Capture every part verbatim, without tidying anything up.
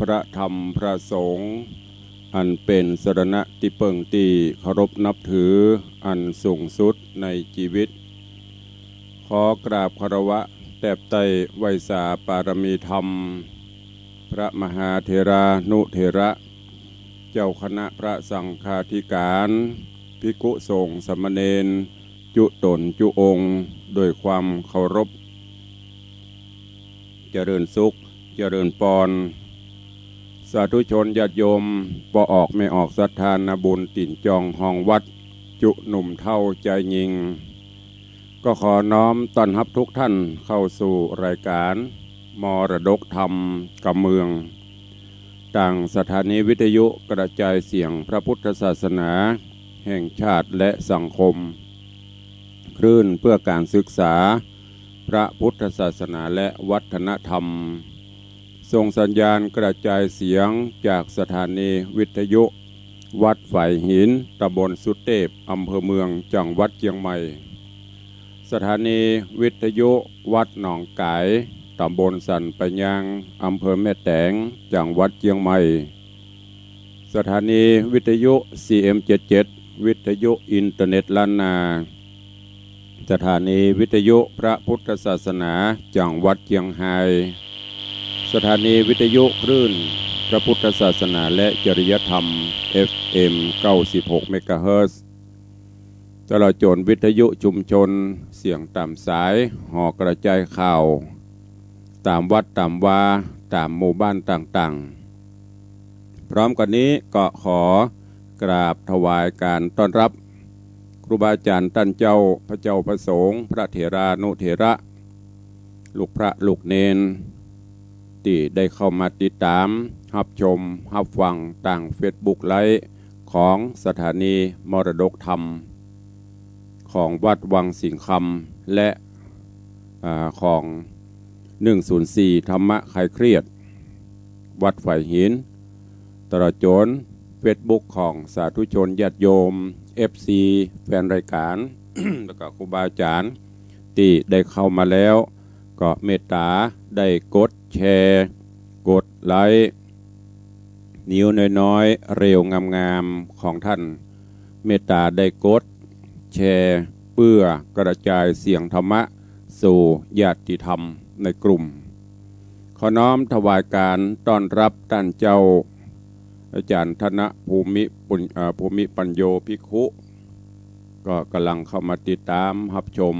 พระธรรมพระสงฆ์ อันเป๋นสรณะตี้เปิ้งตี้เคารพนับถืออันสูงสุดในจีวิต ขอกราบคารวะแตบไต้ไหว้สาปารมีธรรม พระมหาเถรานุเถระ เจ้าคณะพระสังฆาธิการ ภิกขุสงฆ์สามเณร จุ๊ต๋นจุ๊องค์ โดยความเคารพ เจริญสุข เจริญปอน สาธุชนญาติโยม ป้อออกแม่ออกศรัทธานาบุญตี๋นจองฮองวัด จุ๊หนุ่มเฒ่าจายญิง ก็ขอน้อมต้อนฮับทุกท่านเข้าสู่รายการมรดกธรรมกำเมือง ตางสถานีวิทยุกระจายเสียงพระพุทธศาสนาแห่งชาติและสังคม คลื่นเพื่อการศึกษาพระพุทธศาสนาและวัฒนธรรม ส่งสัญญาณกระจายเสียงจากสถานีวิทยุวัดฝายหิน ตำบลสุเตพ อำเภอเมือง จังหวัดเจียงใหม่ สถานีวิทยุวัดหนองก๋าย ตำบลสันป่ายยาง อำเภอแม่แตง จังหวัดเจียงใหม่ สถานีวิทยุ ซีเอ็ม เจ็ดเจ็ด วิทยุอินเทอร์เน็ตล้านนา สถานีวิทยุพระพุทธศาสนา จังหวัดเจียงฮาย สถานีวิทยุคลื่นพระพุทธศาสนาและจริยธรรม เอฟเอ็ม เก้าสิบหก เมกะเฮิรตซ์ ตลอดจ๋นวิทยุชุมชน เสียงต๋ามสาย หอกระจายข่าว ต๋ามวัดต๋ามวา ต๋ามหมู่บ้านต่างๆ พร้อมกั๋นนี้ก็ขอกราบถวายการต้อนฮับ ครูบาอาจ๋ารย์ต้านเจ้า พระเจ้าพระสงฆ์ พระเถรานุเถระ ลูกพระลูกเณร ตี้ได้เข้ามาติดต๋าม ฮับชม ฮับฟังตางเฟซบุ๊กไลฟ์ ของสถานีมรดกธรรม ของวัดวังสิงห์คำ และ อ่า ของ หนึ่งศูนย์สี่ ธรรมะคลายเครียด วัดฝายหิน ตลอดจ๋นเฟซบุ๊กของสาธุชนญาติโยม เอฟซี แฟนรายการ แล้วก็ครูบาอาจ๋ารย์ตี้ได้เข้ามาแล้ว ก็เมตต๋าได้กดแชร์ กดไลค์ นิ้วน้อยๆ เรียวงามๆ ของท่าน เมตต๋าได้กดแชร์ เปื้อกระจายเสียงธรรมะสู่ญาติธรรมในกลุ่ม ขอน้อมถวายการต้อนฮับต้านเจ้า อาจ๋ารย์ธนภูมิปุญ- เอ่อ ภูมิปัญโญภิกขุ ก็ก่ำลังเข้ามาติดต๋ามฮับชม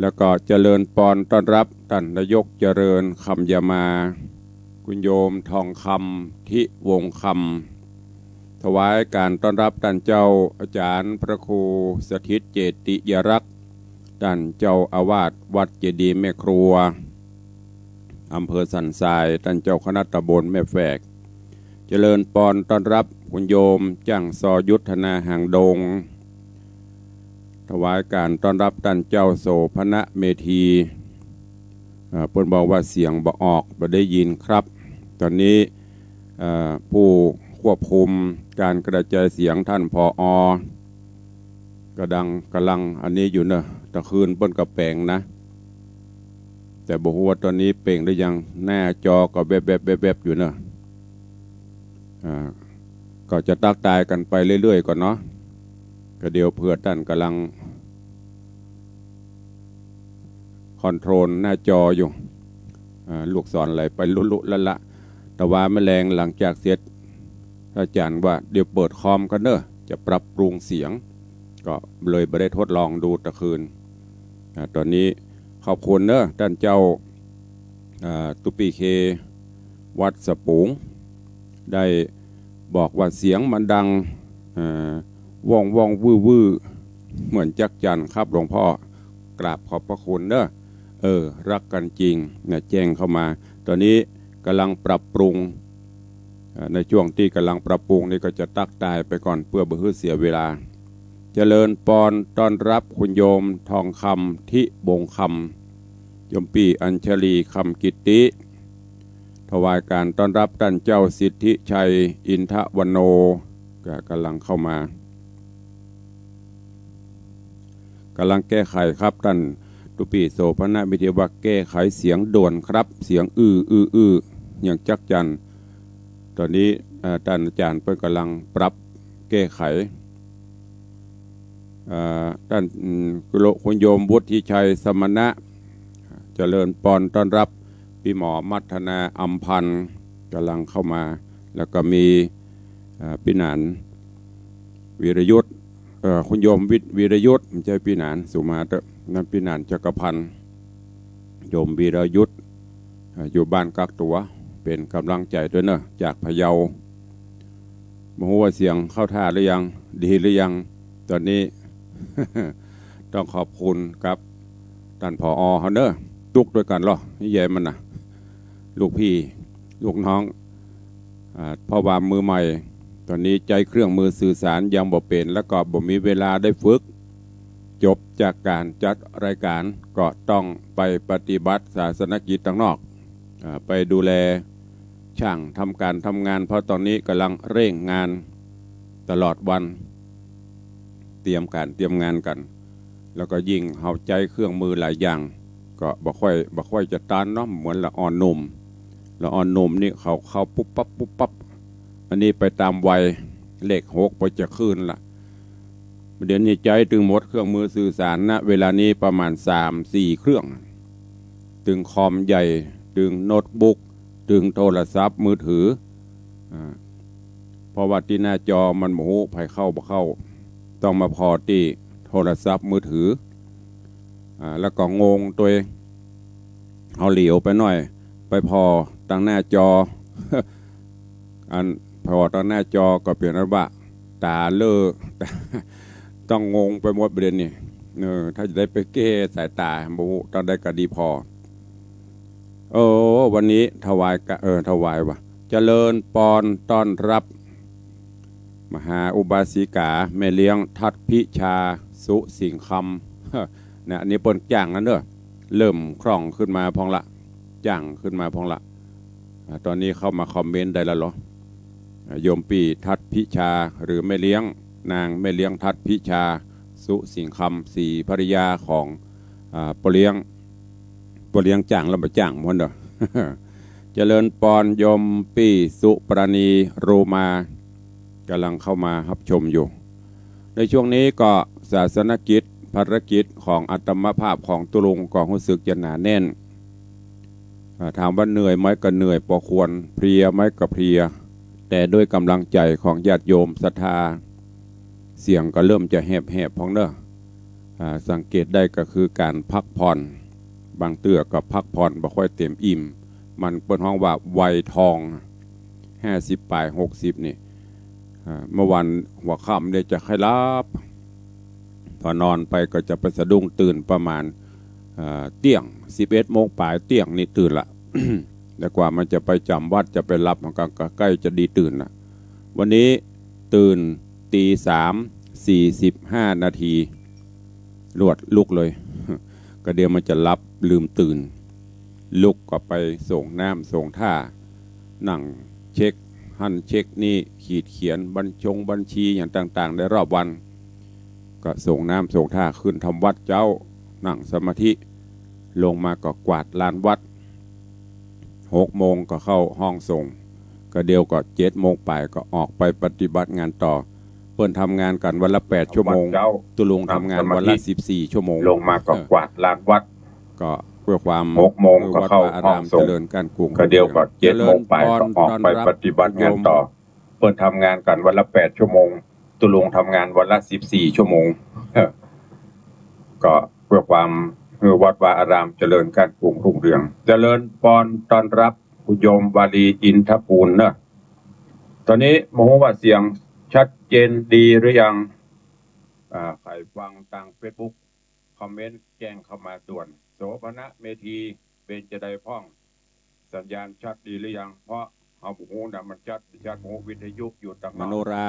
แล้วก็เจริญปอนต้อนฮับต้านนายกเจริญคำยามา คุณโยมทองคำ ทิวงศ์คำ ถวายการต้อนฮับต้านเจ้าอาจ๋ารย์พระครูสถิตเจติยรักษ์ ต้านเจ้าอาวาสวัดเจดีย์แม่ครัว อำเภอสันทราย ต้านเจ้าคณะตำบลแม่แฝก เจริญปอนต้อนฮับคุณโยมจ้างซอยุทธนาหางดง ถวายการต้อนฮับต้านเจ้าโสภณะเมธี เอ่อ เปิ้นบอกว่าเสียงบ่ออก บ่ได้ยินครับ ต๋อนนี้ เอ่อ ผู้ควบคุมการกระจายเสียงต้าน ผอ. ก็ดัง ก่ำลังอันนี้อยู่เนาะ ตะคืนเปิ้นก็เป๋งนะ แต่บ่ฮู้ว่าต๋อนนี้เป๋งหรือยัง หน้าจอก็แวบๆๆๆ อยู่เนาะ อ่า ก็จะตั๊กตายกั๋นไปเรื่อยๆ ก่อนเนาะ ก็เดี๋ยวเผื่อต้านก่ำลังคอนโทรลหน้าจออยู่ อ่า ลูกศรไหลไปลุๆ ละๆ แต่ว่าแม่แลงหลังจากเสร็จ อาจ๋ารย์ว่าเดี๋ยวเปิดคอมก่อนเนาะ จะปรับปรุงเสียง ก็เลยบ่ได้ทดลองดูตะคืน อ่า ต๋อนนี้ขอบคุณเนาะ ต้านเจ้า อ่า ตุ๊ปี้เค วัดสะปูง ได้บอกว่าเสียงมันดัง อ่า ว่องๆ วื้อๆ เหมือนจั๊กจั่นครับหลวงพ่อ กราบขอบพระคุณเนาะ เออ ฮักกั๋นจริงนะ แจ้งเข้ามา ต๋อนนี้ก่ำลังปรับปรุง เอ่อ ในจ้วงตี้ก่ำลังปรับปรุงนี่ก็จะตั๊กตายไปก่อนเปื้อบ่หื้อเสียเวลา เจริญปอนต้อนฮับคุณโยมทองคำ ทิวงศ์คำ โยมปี้อัญชลี คำกิตติ ถวายการต้อนฮับต้านเจ้าสิทธิชัย อินทวโน ก็ก่ำลังเข้ามา ก่ำลังแก้ไขครับ ต้าน ลูกปี้โสภณะเมธีว่า แก้ไขเสียงด่วนครับ เสียงอื้อ อื้อ อื้อ อย่างจั๊กจั่น ต๋อนนี้ เอ่อ ต้านอาจ๋ารย์เปิ้นก่ำลังปรับแก้ไข เอ่อ ต้าน อืม คุณโยมวุฒิชัยสมณะ เจริญปอนต้อนรับ ปี้หมอมัทนาอำพันธ์ ก่ำลังเข้ามา แล้วก็มี เอ่อ ปี้หนาน วีรยุทธ เอ่อ คุณโยมวิทย์ วีรยุทธ บ่ใจ้ปี้หนาน สุมาเต๊อะ นั่นปี้หนานจักรพันธ์ โยมวีรยุทธ เอ่อ อยู่บ้านกักตั๋ว เป๋นก๋ำลังใจ๋ตวยเนาะ จากพะเยา บ่ฮู้ว่าเสียงเข้าท่าหรือยัง ดีหรือยัง ต๋อนนี้ ต้องขอบคุณกับต้าน ผอ เฮาเนาะ ตุ๊กตวยกั๋นลอ นี่ใหญ่มันน่ะ ลูกปี้ ลูกน้อง อ่า เพราะว่ามือใหม่ ต๋อนนี้ใจ๊เครื่องมือสื่อสารยังบ่เป๋น แล้วก็บ่มีเวลาได้ฝึก จบจากก๋านจัดรายก๋าน ก็ต้องไปปฏิบัติศาสนกิจตางนอก อ่า ไปดูแลช่างทำก๋านทำงาน เพราะต๋อนนี้ก่ำลังเร่งงานตลอดวัน เตรียมก๋านเตรียมงานกั๋น แล้วก็ยิ่งเฮาใจ๊เครื่องมือหลายอย่าง ก็บ่ค่อย บ่ค่อยจะตันเนาะ เหมือนละอ่อนหนุ่ม ละอ่อนหนุ่มนี่เขาเข้าปุ๊บปั๊บปุ๊บปั๊บ อันนี้ไปต๋ามวัย เลขหกปอจะขึ้นละ เดี๋ยวนี้ใจ๊ตึงหมดเครื่องมือสื่อสารนะ เวลานี้ประมาณสามสี่เครื่อง ตึงคอมใหญ่ ตึงโน้ตบุ๊ก ตึงโทรศัพท์มือถือ อ่า เพราะว่าตี้หน้าจอมันบ่ฮู้ใผเข้าบ่เข้า ต้องมาผ่อตี้โทรศัพท์มือถือ อ่า แล้วก็งงตวย เฮาเหลียวไปหน้อย ไปผ่อตางหน้าจอ อันผ่อตางหน้าจอก็เป๋นอันว่าต๋าเล่อ ต้องงงไปหมดประเด็นนี่ เออ ถ้าจะได้ไปแก้สายต๋า บ่ฮู้ต๋อนใดก็ดีผ่อ เออ วันนี้ถวายกะ เออ ถวายว่ะ เจริญปอนต้อนรับ มหาอุบาสิกาแม่เลี้ยงทัดพิชา สุสิงห์คำ นะ อันนี้เปิ้นจ้างแล้วเนาะ เริ่มคล่องขึ้นมาพ่องละ จ้างขึ้นมาพ่องละ อ่า ต๋อนนี้เข้ามาคอมเมนต์ได้แล้วเหรอ อ่า โยมปี้ทัดพิชา หรือแม่เลี้ยง นางแม่เลี้ยงทัดพิชา สุสิงห์คำ ศรีภริยาของ อ่า ป้อเลี้ยง ป้อเลี้ยงจ้างแล้วบ่จ้างหมดเนาะ เจริญปอนโยมปี้สุปราณี โรมา ก่ำลังเข้ามาฮับชมอยู่ ในช่วงนี้ก็ศาสนกิจ ภารกิจของอาตมาภาพของตุ๊ลุงก็ฮู้สึกจะหนาแน่น อ่า ถามว่าเหนื่อยไหม ก็เหนื่อยปอควร เพลียไหม ก็เพลีย แต่ด้วยก๋ำลังใจ๋ของญาติโยมศรัทธา เสียงก็เริ่มจะแหบๆ พ่องเนาะ อ่า สังเกตได้ก็คือก๋านพักผ่อน บางเตื้อก็พักผ่อนบ่ค่อยเต็มอิ่ม มันเปิ้นฮ้องว่าวัยทอง ห้าสิบป๋าย หกสิบนี่ อ่า เมื่อวานหัวค่ำเนี่ยจะใค่หลับ พอนอนไปก็จะไปสะดุ้งตื่นประมาณ อ่า เตี้ยง สิบเอ็ดโมงป๋าย เตี้ยงนี่ตื่นละ แล้วกว่ามันจะไปจ๋ำวัดจะไปหลับ มันก็ ก็ใก้จะดีตื่นละ วันนี้ตื่นตี๋สามสี่สิบห้านาที รวดลุกเลย ก็เดี๋ยวมันจะหลับลืมตื่น ลุกก็ไปส่งน้ำส่งท่า นั่งเช็คหั้นเช็คนี่ ขีดเขียนบัญชงบัญชีอย่างต่างๆ ในรอบวัน ก็ส่งน้ำส่งท่า ขึ้นทำวัตรเจ๊า นั่งสมาธิ ลงมาก็กวาดลานวัด หกโมงก็เข้าห้องส่ง ก็เดี๋ยวก็เจ็ดโมงป๋ายก็ออกไปปฏิบัติงานต่อ เปิ้นทำงานกั๋นวันละแปดชั่วโมง ตุ๊ลุงทำงานวันละสิบสี่ชั่วโมง ลงมาก็กวาดลานวัด ก็เพื่อความ หกโมงก็เข้าห้องส่ง เจริญก้านกุ้ง ก็เดี๋ยวก็เจ็ดโมงป๋ายก็ออกไปปฏิบัติงานต่อ เปิ้นทำงานกั๋นวันละแปดชั่วโมง ตุ๊ลุงทำงานวันละสิบสี่ชั่วโมง ก็เพื่อความหื้อวัดวาอารามเจริญก้านกุ้งรุ่งเรือง เจริญปอนต้อนรับคุณโยมวาลีอินทปูนเนาะ ต๋อนนี้บ่ฮู้ว่าเสียงชัดเจนดีหรือยัง อ่า ใผฟังตางเฟซบุ๊ก คอมเมนต์แจ้งเข้ามาด่วน โสภณะเมธี เป๋นจาใดพ่อง สัญญาณชัดดีหรือยัง เพราะเฮาบ่ฮู้นะ มันชัด ชัดบ่ฮู้ วิทยุอยู่ตางนอก มโนรา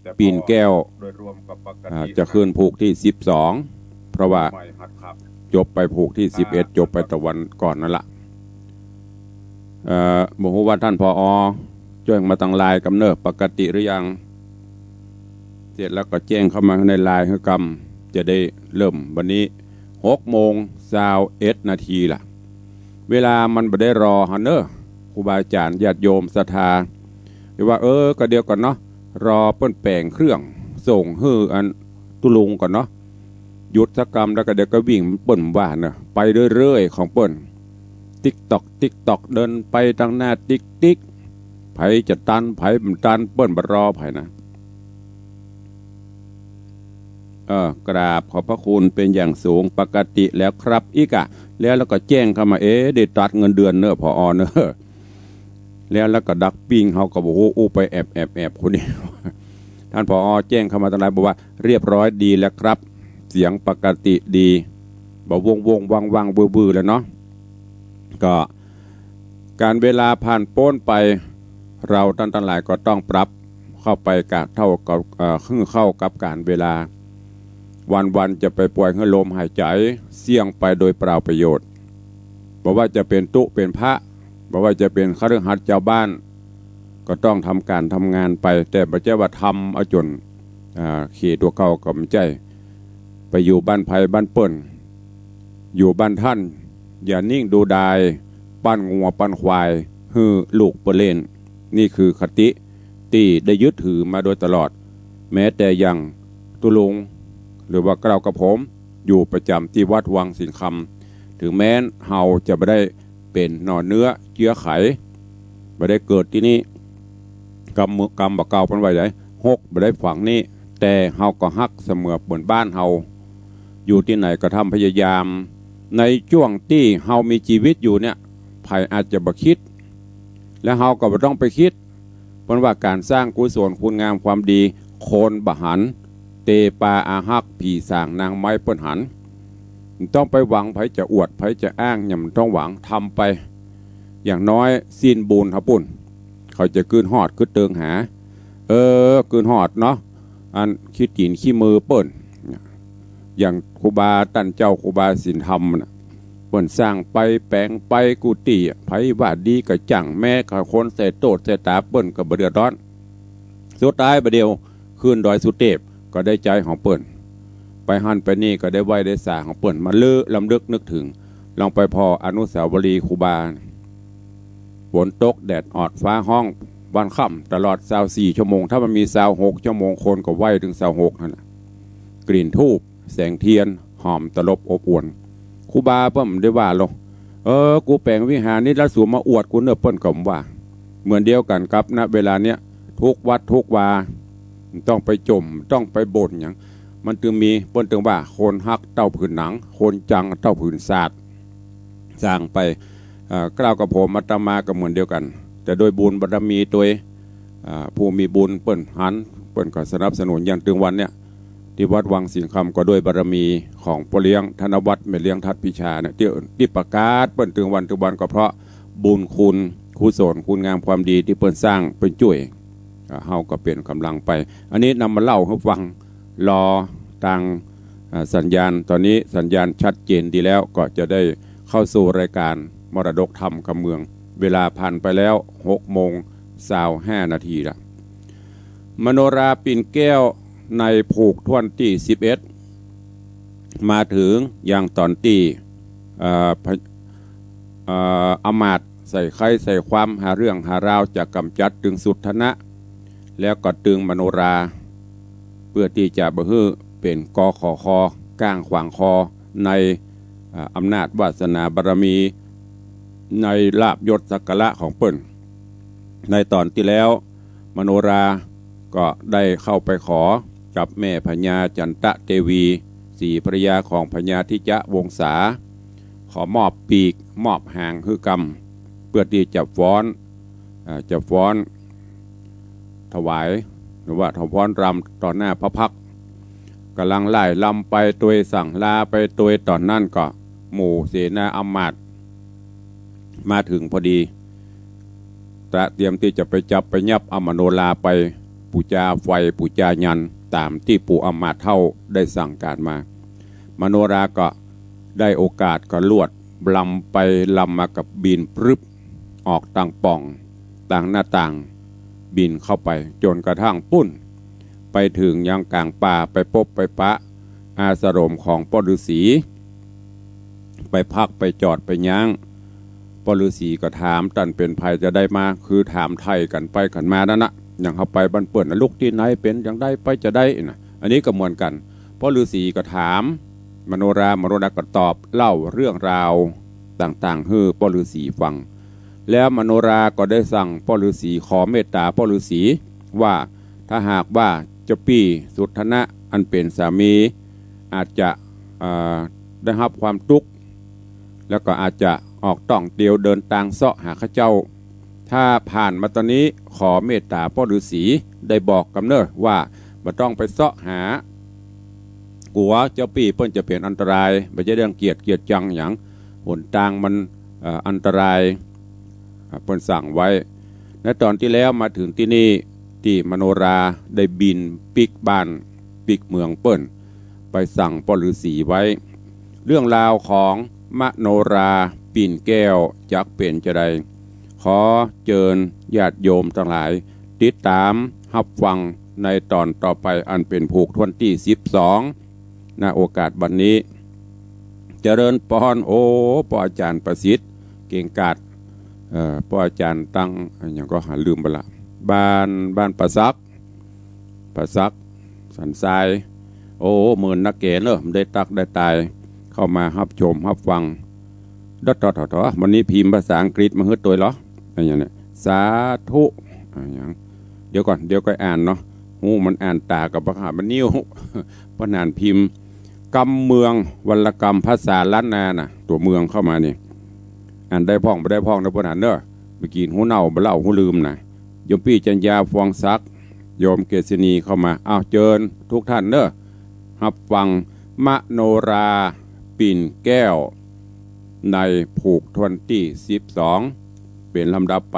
แต่ ปิ่นแก้ว โดยรวมก็ปกติ อ่า จะขึ้นผูกตี้สิบสอง เพราะว่า ใหม่หัดขับ จบไปผูกตี้สิบเอ็ด อ่า จบไปตะวันก่อนนั่นละ เอ่อ บ่ฮู้ว่าต้าน ผอ จ้วยมาตางไลน์กำเนาะ ปกติหรือยัง เสร็จแล้วก็แจ้งเข้ามาในไลน์หื้อกำ จะได้เริ่มวันนี้ หกโมง ซาวเอ็ดนาทีละ เวลามันบ่ได้รอหั้นเน่อ ครูบาอาจ๋ารย์ญาติโยมศรัทธา หรือว่า เออ ก็เดี๋ยวก่อนเนาะ รอเปิ้นแป๋งเครื่องส่งหื้ออันตุ๊ลุงก่อนเนาะ หยุดสักกำแล้วก็เดี๋ยวก็วิ่งเปิ้นว่าเน่อ ไปเรื่อยๆ ของเปิ้น ติ๊กต๊อก ติ๊กต๊อก เดินไปตังหน้าติ๊กติ๊ก ใผจะตัน ใผบ่ตัน เปิ้นบ่รอใผนะ เออ กราบขอบพระคุณเป็นอย่างสูง ปกติแล้วครับ อีกอะ แล้ว แล้วก็แจ้งเข้ามา เอ๊ะ ได้ตัดเงินเดือนเน่อ ผอ. เน่อ แล้ว แล้วก็ดักปิ้ง เฮาก็บ่ฮู้ อู้ไปแอบแอบแอบคนนี้ ท่าน ผอ. แจ้งเข้ามาตังหลายบอกว่า เรียบร้อยดีแล้วครับ เสียงปกติดี บ่วงวงวังวังวือวือแล้วเนาะ ก็ ก๋านเวลาผ่านป๊นไป เราต้านตังหลายก็ต้องปรับเข้าไปกะเท่ากับ เอ่อ หื้อเข้ากับก๋านเวลา วันๆ จะไปป่อยหื้อลมหายใจ๋เสี้ยงไปโดยเปล่าประโยชน์ บ่ว่าจะเป๋นตุ๊เป๋นพระ บ่ว่าจะเป๋นคฤหัสถ์จาวบ้าน ก็ต้องทำก๋านทำงานไป แต่บ่ใจ้ว่าทำเอาจ๋น อ่า เขตั๋วเก่าก็บ่ใจ้ ไปอยู่บ้านใผบ้านเปิ้น อยู่บ้านต้าน อย่านิ่งดูดาย ปั้นงัวปั้นควายหื้อลูกเปิ้นเล่น นี่คือคติตี้ได้ยึดถือมาโดยตลอด แม้แต่อย่างตุ๊ลุง หรือว่าเกล้ากระผม อยู่ประจ๋ำตี้วัดวังสิงห์คำ เถิงแม้นเฮาจะบ่ได้เป๋นหน่อเนื้อเจื๊อไข บ่ได้เกิดตี้นี่ กำเมือ กำบ่าเก่าเปิ้นว่าใด ฮกบ่ได้ฝังนี่ แต่เฮาก็ฮักเสมอเหมือนบ้านเฮา อยู่ตี้ไหนก็ทำพยายาม ในจ้วงตี้เฮามีจีวิตอยู่เนี่ย ใผอาจจะบ่คิด และเฮาก็บ่ต้องไปคิด เปิ้นว่าก๋านสร้างกุศลคุณงามความดี คนบ่หัน เตปาอาฮัก ผีสางนางไม้เปิ้นหัน บ่ต้องไปหวังใผจะอวด ใผจะอ้าง หยังบ่ต้องหวัง ทำไป อย่างน้อยสิ้นบุญเฮาปุ้น เขาจะกึ๊ดฮอดกึ๊ดเติงหา เออ กึ๊ดฮอดเนาะ อันขี้ตี๋นขี้มือเปิ้น อย่างครูบาต้านเจ้าครูบาสินธรรมน่ะ เปิ้นสร้างไปแป๋งไปกุฏิอะ ใผว่าดีก็จ้างแม่เขาคนใส่โต้ใส่ต๋า เปิ้นก็บ่เดือดร้อน สุดท้ายบ่าเดี่ยวขึ้นดอยสุเตพก็ได้ใจ๊ของเปิ้น ไปหั้นไปนี่ก็ได้ไหว้ได้สาของเปิ้น มาเล่อรำลึกนึกเถิง ลองไปผ่ออนุสาวรีย์ครูบา ฝนตกแดดออดฟ้าฮ้องวันค่ำตลอดซาวสี่ชั่วโมง ถ้ามันมีซาวหกชั่วโมง คนก็ไหว้เถิงซาวหกหั้นน่ะ กลิ่นธูป แสงเทียน หอมตลบอบอวล ครูบาเปิ้นบ่ได้ว่าหรอก เออ กูแป๋งวิหารนี่แล้วสูมาอวดกูเน่อ เปิ้นก็บ่ว่า เหมือนเดียวกั๋นกับ ณ เวลาเนี้ย ทุกวัดทุกวา บ่ต้องไปจ่ม บ่ต้องไปบ่นหยัง มันเถิงมี เปิ้นเถิงว่า คนฮักเต้าผืนหนัง คนจังเต้าผืนสาด สร้างไป เอ่อ เกล้ากระผมอาตมาก็เหมือนเดียวกั๋น แต่โดยบุญบารมีตวย อ่า ผู้มีบุญเปิ้นหัน เปิ้นก็สนับสนุน อย่างเถิงวันเนี้ย ตี้วัดวังสิงห์คำก็ด้วยบารมีของป้อเลี้ยงธนวัฒน์ แม่เลี้ยงทัดพิชาเนี่ย ตี้ ตี้ประกาศเปิ้นเถิงวันเถิงวันก็เพราะบุญคุณกุศลคุณงามความดีตี้เปิ้นสร้างเปิ้นจ้วย อ่า เฮาก็เป๋นก๋ำลังไป อันนี้นำมาเล่าหื้อฟัง รอตาง อ่า สัญญาณ ต๋อนนี้สัญญาณชัดเจนดีแล้ว ก็จะได้เข้าสู่รายก๋านมรดกธรรมกำเมือง เวลาผ่านไปแล้วหกโมงซาวห้านาทีละ มโนราปิ่นแก้วในผูกถ้วนตี้สิบเอ็ด มาเถิงยังต๋อนตี้ เอ่อ พะ เอ่อ อำมาตย์ใส่ไคร้ใส่ความหาเรื่องหาราวจะก๋ำจัดตึงสุทธนะ แล้วก็ตึงมโนรา เปื้อตี้จะบ่หื้อเป๋น กขค ก้างขวางคอใน อ่า อำนาจวาสนาบารมี ในลาภยศสักการะของเปิ้น ในต๋อนตี้แล้ว มโนราก็ได้เข้าไปขอกับแม่พญาจันตะเตวี ศรีภรรยาของพญาทิจะวงศา ขอมอบปีกมอบหางหื้อกำ เปื้อตี้จะฟ้อน อ่า จะฟ้อนถวาย หรือว่าถวายฟ้อนรำต่อหน้าพระพักตร์ ก๋ำลังไล่รำไปตวยสั่งลาไปตวย ต๋อนนั้นก็หมู่เสนาอำมาตย์มาเถิงพอดี ตระเตรียมตี้จะไปจับไปยับเอามโนราไปปู๋จาไฟปู๋จายันต์ ต๋ามตี้ปู่อำมาตย์เฒ่าได้สั่งก๋านมา มโนราก็ได้โอกาสก็ลวดลำไปลำมาก็บินปรึบ ออกตางป่องตางหน้าต่าง บินเข้าไปจ๋นกระทั่งปู๊น ไปเถิงยังก๋างป่า ไปปบไปปะอาสรมของป้อฤๅษี ไปพักไปจอดไปย้าง ป้อฤๅษีก็ถาม ต้านเป๋นใผจะใดมา คือถามไถ่กั๋นไปกั๋นมานั่นนะ อย่างเฮาไปบ้านเปิ้นนะ ลุกตี้ไหน เป๋นจาใด ไปจาใดนะ อันนี้ก็เหมือนกั๋น ป้อฤๅษีก็ถามมโนรา มโนราก็ตอบเล่าเรื่องราวต่างๆ หื้อป้อฤๅษีฟัง แล้วมโนราก็ได้สั่งป้อฤๅษี ขอเมตต๋าป้อฤๅษีว่า ถ้าหากว่าเจ้าปี้สุทัณณะอันเป๋นสามี อาจจะ เอ่อ ได้ฮับความตุ๊กข์ แล้วก็อาจจะออกต้องเตียวเดินตางเซาะหาข้าเจ้า ถ้าผ่านมาต๋อนนี้ขอเมตต๋าป้อฤๅษีได้บอกกำเน่อว่าบ่ต้องไปเซาะหา กั๋วเจ้าปี้เปิ้นจะเป๋นอันตราย บ่ใจ้เรื่องเกียจ เกียจจังหยัง หนตางมัน เอ่อ อันตราย อ่า เปิ้นสั่งไว้ ในต๋อนตี้แล้วมาเถิงตี้นี่ ตี้มโนราได้บินปิ๊กบ้านปิ๊กเมืองเปิ้น ไปสั่งป้อฤๅษีไว้ เรื่องราวของมโนราปิ่นแก้วจักเป๋นจาใด ขอเจิญญาติโยมตังหลาย ติดต๋ามฮับฟังในต๋อนต่อไป อันเป๋นผูกถ้วนตี้สิบสอง ณ โอกาสบัดนี้ เจริญปอน โอ้ ป้ออาจ๋ารย์ประสิทธิ์ เก่งกาจ เอ่อ ป้ออาจ๋ารย์ตัง อะหยังก็หาลืมไปละ บ้าน บ้านป่าสัก ป่าสัก สันทราย โอ้ เมินนักแกเน่อ บ่ได้ตักได้ตาย เข้ามาฮับชมฮับฟัง ดอท ดอท ดอท วันนี้พิมพ์ภาษาอังกฤษมาหื้อตวยเหรอ อะหยังเนี่ย สาธุ อะหยัง เดี๋ยวก่อน เดี๋ยวก็อ่านเนาะ ฮู้มันอ่านต๋ากับบ่หามันนิ้ว บ่หนานพิมพ์ กำเมือง วรรณกรรมภาษาล้านนาน่ะ ตั๋วเมืองเข้ามานี่ อ่านได้พ่องบ่ได้พ่องเน่อ บ่หนานเน่อ บ่ากี้ฮู้เน่า บ่เล่าฮู้ลืมน่ะ โยมปี้จัญญา ฟองศักดิ์ โยมเกษณีเข้ามา อ้าว เจิญกู้ต้านเน่อ ฮับฟังมโนราปิ่นแก้ว ในผูกถ้วนตี้สิบสอง เป๋นลำดับไป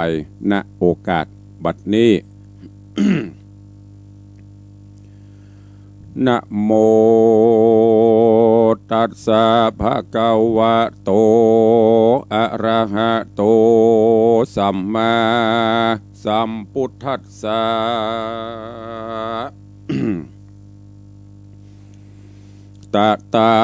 ณ โอกาสบัดนี้ นะโมตัสสะ ภะคะวะโต อะระหะโต สัมมาสัมพุทธัสสะ ตะตา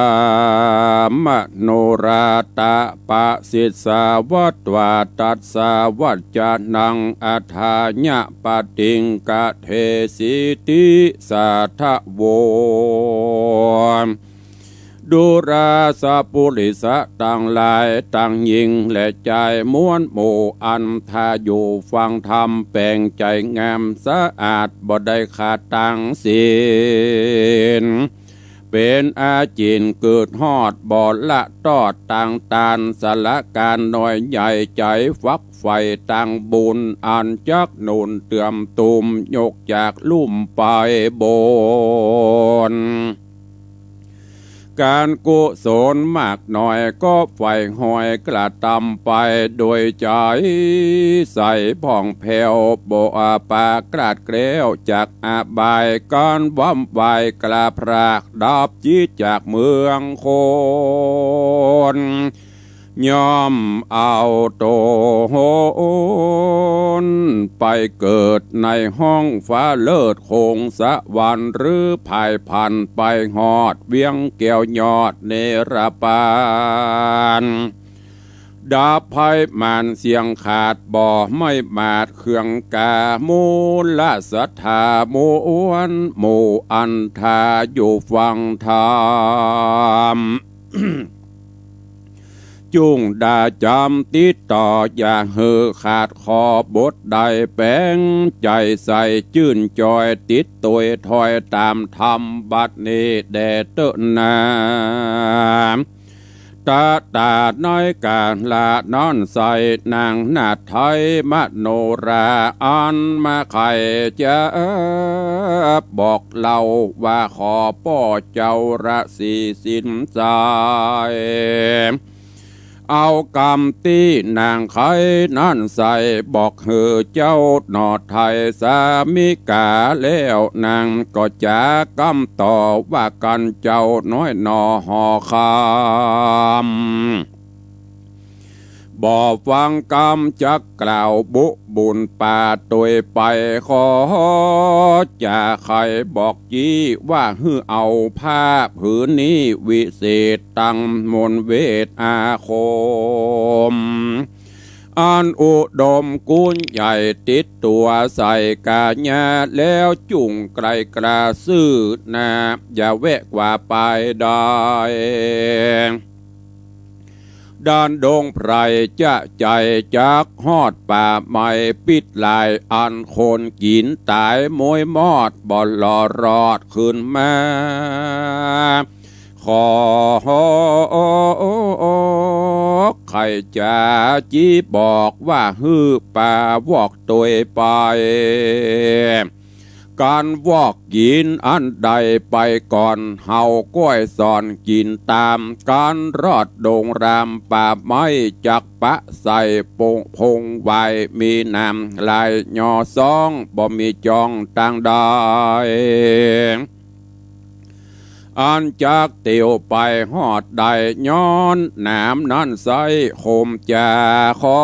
มโนราตะปะสิสสาวัตวาตัสสาวัจจะนัง อัฏฐายะปะติงกะเทสีติสาทะโว ดูราสะปุริสะตังหลายตังญิงและจาย มวลหมู่อันทาอยู่ฟังธรรม แป๋งใจ๋งามสะอาด บ่ได้ขาดตางศีล เป๋นอาจิณเกิดฮอด บ่ละตอดตางตาน สละก๋านน้อยใหญ่ ใจ๋ฝักใฝ่ตางบุญ อันจักหนุนเติมตูม ยกจากลุ่มไปบน ก๋านกุศลมากน้อยก็ใฝ่หอยกระตำไป โดยใจ๋ใสผ่องแผ้ว บ่อาปากราดแคล้วจากอบาย ก๋านวำไหว้กราบพระดับจิตจากเมืองคน ย่อมเอาต๋นไปเกิดในห้องฟ้าเลิศคงสวรรค์ หรือผายผันไปฮอดเวียงแก้วยอดเนรปาน ดับภัยมารเสี้ยงขาด บ่ไหม้หมาดเครื่องกา มูลศรัทธามวลหมู่อันทาอยู่ฟังธรรม จุ่งดาจ๋ำติดต่อ อย่าหื้อขาดข้อบทใด แป๋งใจ๋ใสจื้นจอย ติดตวยถอยต๋ามธรรมบัดนี้แด่เต๊อะนา ตะต๋าน้อยก๋าละนั้นใส นางนาฏไทยมโนรา อันมาใค่จะบอกเล่าว่า ขอป้อเจ้าราศีสิงห์ใส เอากำตี้นางไข้นั้นใส่ บอกหื้อเจ้าหน่อไทยสามิกา แล้วนางก็จะกำต่อว่า กั๋นเจ้าน้อยหน่อหอคำ บ่ฟังกำจักกล่าวบุบุญป่าตวยไป ขอจะใค่บอกจี้ว่าหื้อเอาผ้าผืนนี้วิเศษตังมนต์เวทอาคม อันอุดมกุนใหญ่ติดตั๋วใส่กายา แล้วจุ่งไกลกล้าซื่อนา อย่าแวะกว่าไปได้ ด้านดงไพรจะใจ๋จักฮอดป่าไม้ ปิดหลายอันคนกิ๋นต๋ายมวยมอด บ่หล่อรอดขึ้นมา ขอใค่จะจี้บอกว่าหื้อป่าวอกตวยไป ก๋านวอกกิ๋นอันใดไปก่อน เฮาก้อยสอนกิ๋นต๋าม ก๋านรอดดงรามป่าไม้จักปะใส่ปงพงไว้ มีน้ำไหลย่อซอง บ่มีจองตางใด อันจักเตียวไปฮอดได้ ย้อนหนามนั้นไส้คมจา ขอ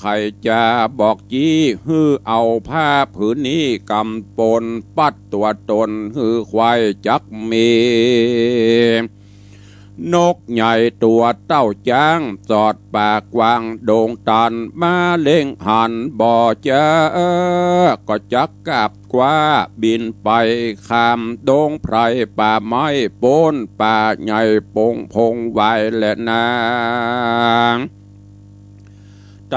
ใค่จะบอกจี้ หื้อเอาผ้าผืนนี้กำปน ปัดตั๋วตนหื้อไขว่จักมี นกใหญ่ตั๋วเต้าจ๊าง จอดป่ากว้างดงตัน มาเล็งหันบ่เจอ ก็จักกลับคว้าบินไปข้ามดงไพรป่าไม้ ป๊นป่าใหญ่ปงพงไว้แลนา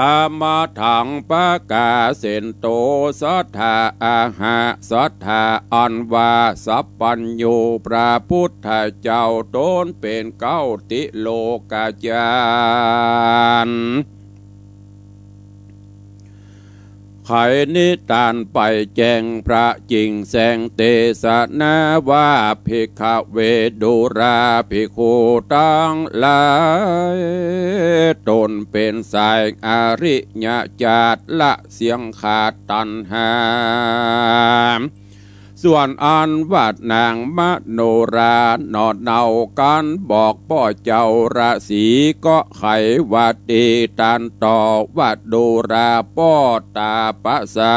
ตมะถัง ปะกาเสนโต สัตถาอาหะ สัตถาอันว่าสัพพัญญู พระพุทธเจ้าต๋นเป๋นเก๊าติโลกาจารย์ ไขนิทานไปแจ้งพระจิ่งแสงเตสนาว่า ภิกขเว ดูราภิกขุตังหลาย ต๋นเป๋นสายอริยจาตร ละเสี้ยงขาดตัณหา ส่วนอันว่านางมโนราหนอเนา ก๋านบอกป้อเจ้าราศี ก็ไขว่าตี้ตันต่อว่า ดูราป้อตาปะสา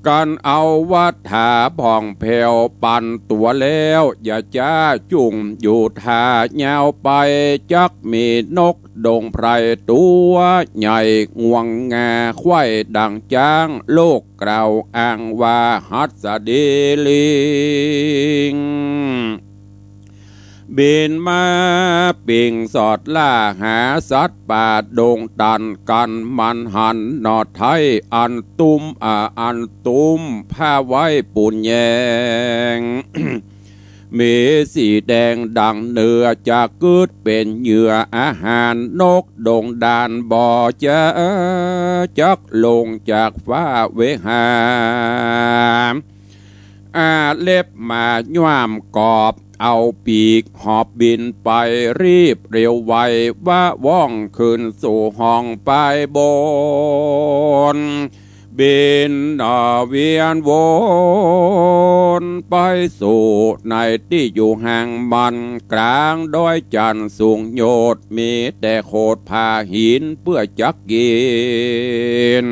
ก๋านเอาวัตถาผ่องแผ้วปันตั๋วแล้ว อย่าจ๊าจุ่งอยู่ท่ายาวไป จักมีนกดงไพรตั๋วใหญ่งวงงา ไขว่ดังจ๊าง โลกกล่าวอ้างว่าหัสดีลิง บินมาปิ่งสอดล่าหาสัตว์ป่าดงตัน กั๋นมันหันหนอไท้ อันตุ้ม อ่า อันตุ้มผ้าไว้ปูนแยง มีสีแดงดังเนื้อ จะกึ๊ดเป๋นเหยื่ออาหาร นกดงดานบ่จะจักลงจากฟ้าเวหา อาเล็บมาย้วมกอบ เอาปีกหอบบินไป รีบเร็วไว วะว่องขึ้นสู่ห้องปายบน บินหนอเวียนวนไปสู่ในตี้อยู่แห่งมัน กลางดอยจันทร์สูงโยด มีแต่โขดผาหินเปื้อจักกิ๋น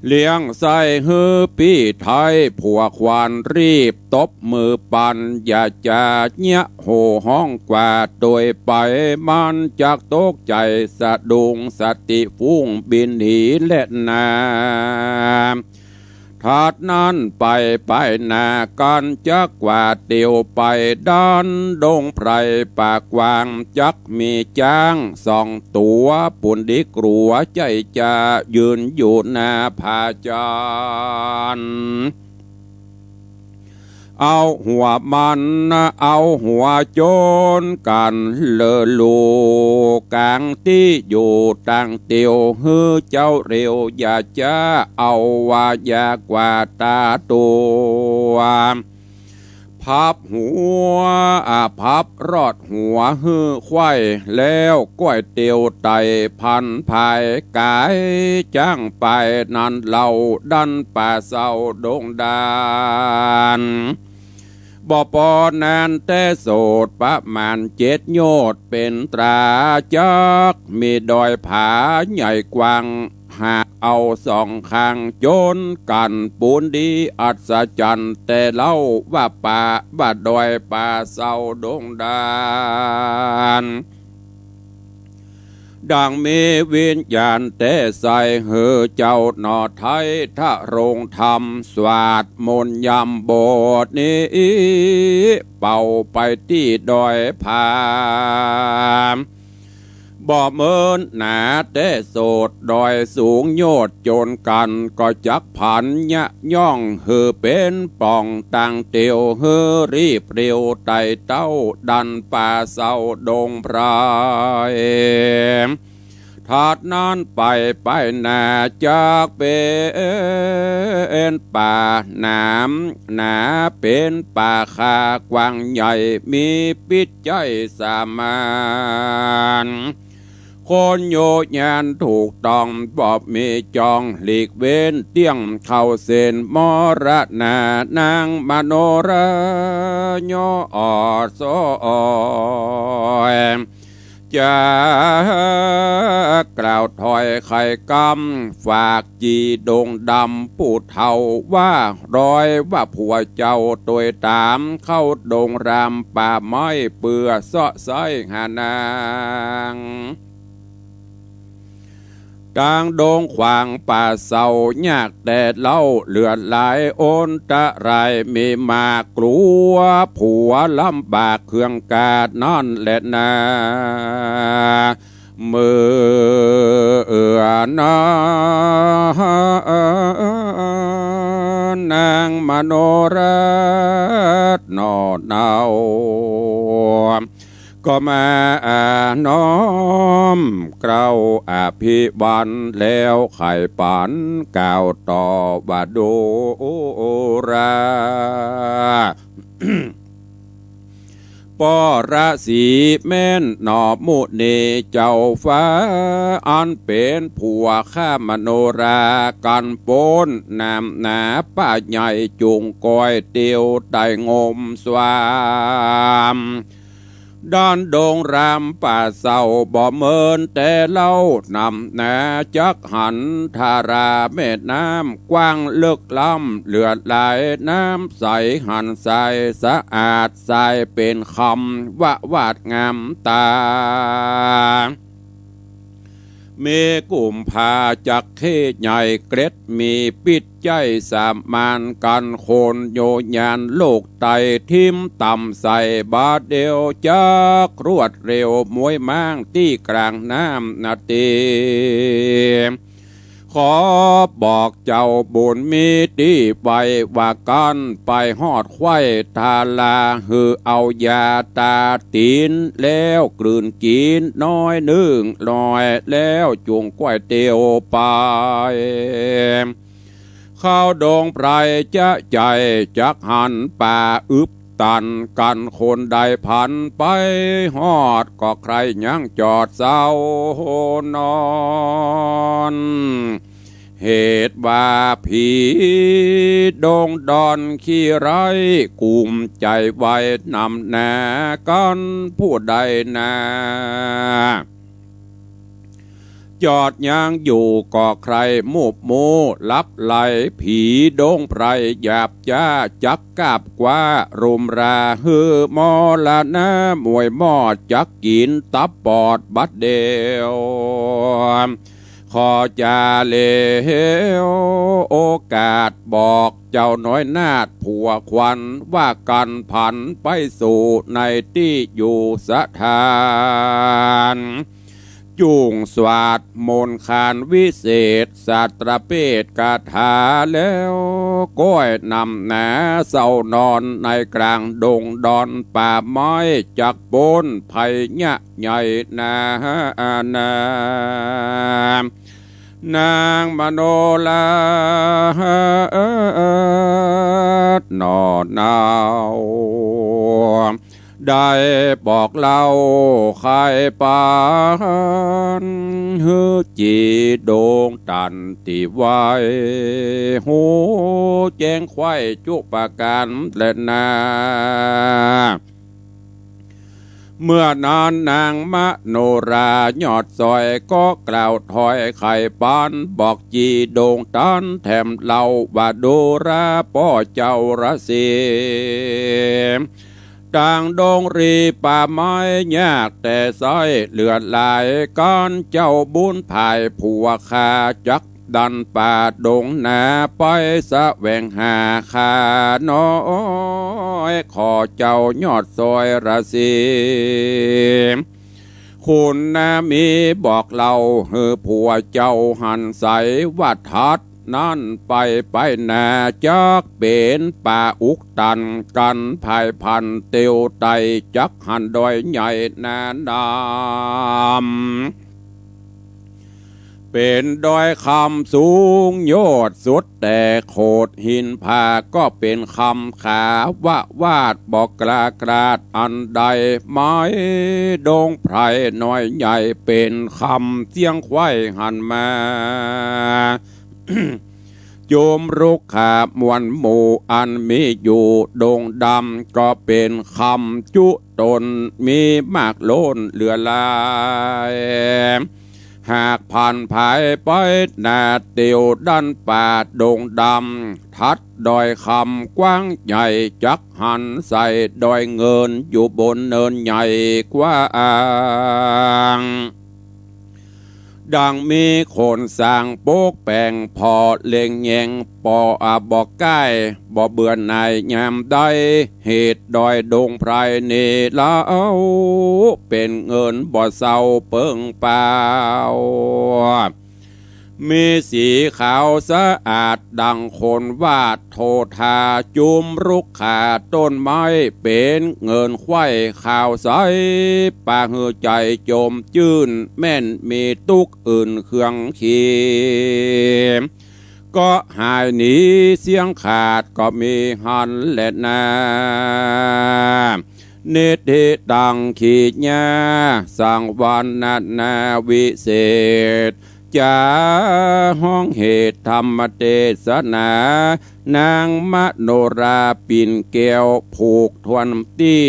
เลี้ยงไส้หื้อปี้ไท้ ผัวควานรีบตบมือปัน อย่าจะเยียะโห่ฮ้องกว่าโตยไป มันจักตกใจ๋สะดุ้ง สติฟุ้งบินหนีแลนา ถัดนั้นไป ไปหน้ากั๋นจักกว่าเตียวไป ด้านดงไพรป่ากว้าง จักมีจ๊างสองตั๋ว ปูนดีกลัวใจ้จะยืนอยู่หน้าผาจันทร์ เอาหัวมัน เอาหัวโจนกั๋นเลอลู่ ก๋างตี้อยู่ตางเตียว หื้อเจ้าเร็ว อย่าจะเอาวายากว่าตาตั๋ว พับหัว อ่า พับรอดหัวหื้อไขว่ แล้วก้อยเตียวไต่พันผาย ก๋ายจ๊างไปนั้นเล่า ดันป่าเศร้าดงดาน บ่ปอนั้นแต๊ โสดประมาณเจ็ดโยชน์ เป๋นตราจักร มีดอยผาใหญ่กว้าง หากเอาสองข้าง จ๋นกั๋นปูนดีอัศจรรย์ แต๊เล่าว่าป่า ว่าดอยป่าเซาดงดาน ดังมีวิญญาณแต๊ใส่ หื้อเจ้าหน่อไท้ทรงธรรม สวดมนต์ยามบ่านี้ เป่าไปตี้ดอยผา บ่เมินหนาแต๊ โสดดอยสูงโยชน์จ๋นกั๋น ก็จักผันยะย่อง หื้อเป๋นป่องตางเตียว หื้อรีบเร็วไต่เต้า ดันป่าเซาดงไพร ถัดนั้นไป ไปหน้าจักเป๋นป่าหนามหนา เป๋นป่าคากว้างใหญ่ มีปิดใจ๊สามาน คนโยญาณถูกต้อง บ่มีจองหลีกเว้น เตี้ยงเข้าเส้นมรณา นางมโนรา ย่อออดซ้อย จักกล่าวถ้อยไขกำ ฝากจี๋ดงดำผู้เฒ่าว่า ร้อยว่าผัวเจ้าตวยต๋าม เข้าดงรามป่าไม้ เปื้อเซาะใส้หานาง ตางดงขวางป่าเซายากแต๊เล่า เหลือหลายอันตราย มีมากกลัว ผัวลำบากเคืองกาดนั้นแลนา เมื่อนั้นนางมโนราหน่อเนา ก็มาน้อมเกล้าอภิวัน แล้วใค่ปันกล่าวต่อว่า ดูรา ป้อราศีแม่นหนอมุนีเจ้าฟ้า อันเป๋นผัวข้ามโนรา กั๋นป๊นน้ำหนาป่าใหญ่ จุ่งก้อยเตียวไต่งมสวาม ด้านดงรามป่าเซา บ่เมินแต๊เล่า น้ำหนาจักหันทารา แม่น้ำกว้างเลิกล้ำ เหลือหลายน้ำใส หันใสสะอาด ใสเป๋นคำ วะวาดงามต๋า มีกุมภาจักเข้ใหญ่เกล็ด มีปิดใจ๊สามาน กั๋นคนโยญาณโลกไต่ทิ่มต่ำใส่ บาดเดียวจักรวดเร็ว มวยม้างตี้กลางน้ำนาตี ขอบอกเจ้าบุญมีตี้ไป ว่ากั๋นไปฮอดไขว้ทารา หื้อเอายาตาตี๋น แล้วกลืนกิ๋นน้อยนึ่งน้อย แล้วจุ่งก้อยเตียวไป เข้าดงไพรจะใจ๋ จักหันป่าอึบตัน กั๋นคนได้ผันไปฮอด ก็ใคร่ยังจอดเซานอน เหตุว่าผีดงดอนขี้ร้าย กุมใจ๋ไว้นำหน้ากั๋นผู้ใดนา จอดยังอยู่ก็ใคร่มุบมูลับไหล ผีดงไพรหยาบจ๊า จักกาบกว้ารุมรา หื้อมรณะมวยมอด จักกิ๋นตับปอดบัดเดียว ขอจาเหลวโอกาสบอกเจ้าน้อยนาฏผัวขวัญ ว่ากั๋นผันไปสู่ในตี้อยู่สถาน จุ่งสวดมนต์ขานวิเศษสัตรเปตคาถา แล้วก้อยนำหน้าเซานอนในกลางดงดอนป่าไม้ จักป๊นภัยยะ ใหญ่นานา นางมโนราหน่อเนา ได้บอกเล่าไขปัญหาหื้อจีดงตันตี้ไว ฮู้แจ้งไขว้จุประก๋านแลนา เมื่อนั้นนางมโนรายอดสอยก็กล่าวถ้อยไขปัญหาบอกจีดงตันแถมเล่าว่า ดูราป้อเจ้าราศี ตางดงรีป่าไม้ยากแต่ใส้เหลือหลาย ก๋านเจ้าบุญผายผัวข้าจักดันป่าดงนาไปแสวงหาข้าน้อย ขอเจ้ายอดสอยราศี คุณนามีบอกเล่าหื้อผัวเจ้าหันใสว่า ถัดนั้นไปไปนาจักเป๋นป่าอุกตัน กั๋นผายพันเตียวไต่จักหันดอยใหญ่หนาดำ เป๋นดอยคำสูงยอดสุดแต่โขดหินผาก็เป๋นคำขาววาดบ่กล้าคลาดอันใด ไม้ดงไพรน้อยใหญ่เป๋นคำเสี้ยงไขว้หันมา จุมรุกขามวลหมู่อันมีอยู่ดงดำ ก็เป๋นคำจุตนมีมากล้นเหลือหลาย หากผ่านผายไปนาเตียวด้านป่าดงดำ ถัดดอยคำกว้างใหญ่จักหันใส่ดอยเงินอยู่บนเนินใหญ่กว้าง ดังมีคนสร้างปกแป๋งผ่อเล็งแยง ป่ออาบอกใก้บ่เบื่อหน่ายยามใด เหตุดอยดงไพรนี้เล่า เป๋นเงินบ่เศร้าเปิ้งเปล่า มีสีขาวสะอาดดังคนวาดโทธา จุมรุกขาต้นไม้เป๋นเงินไขว้ขาวใส ปาหื้อใจ๋จมจื้นแม่นมีตุ๊กข์อื่นเคืองขี ก็หายหนีเสี้ยงขาดก็มีหันแลนา นิทธิตังขีญา สังวรรณนาวิเศษ จาฮ้องเหตุธรรมเตสนา นางมโนราปิ่นแก้วผูกถ้วนตี้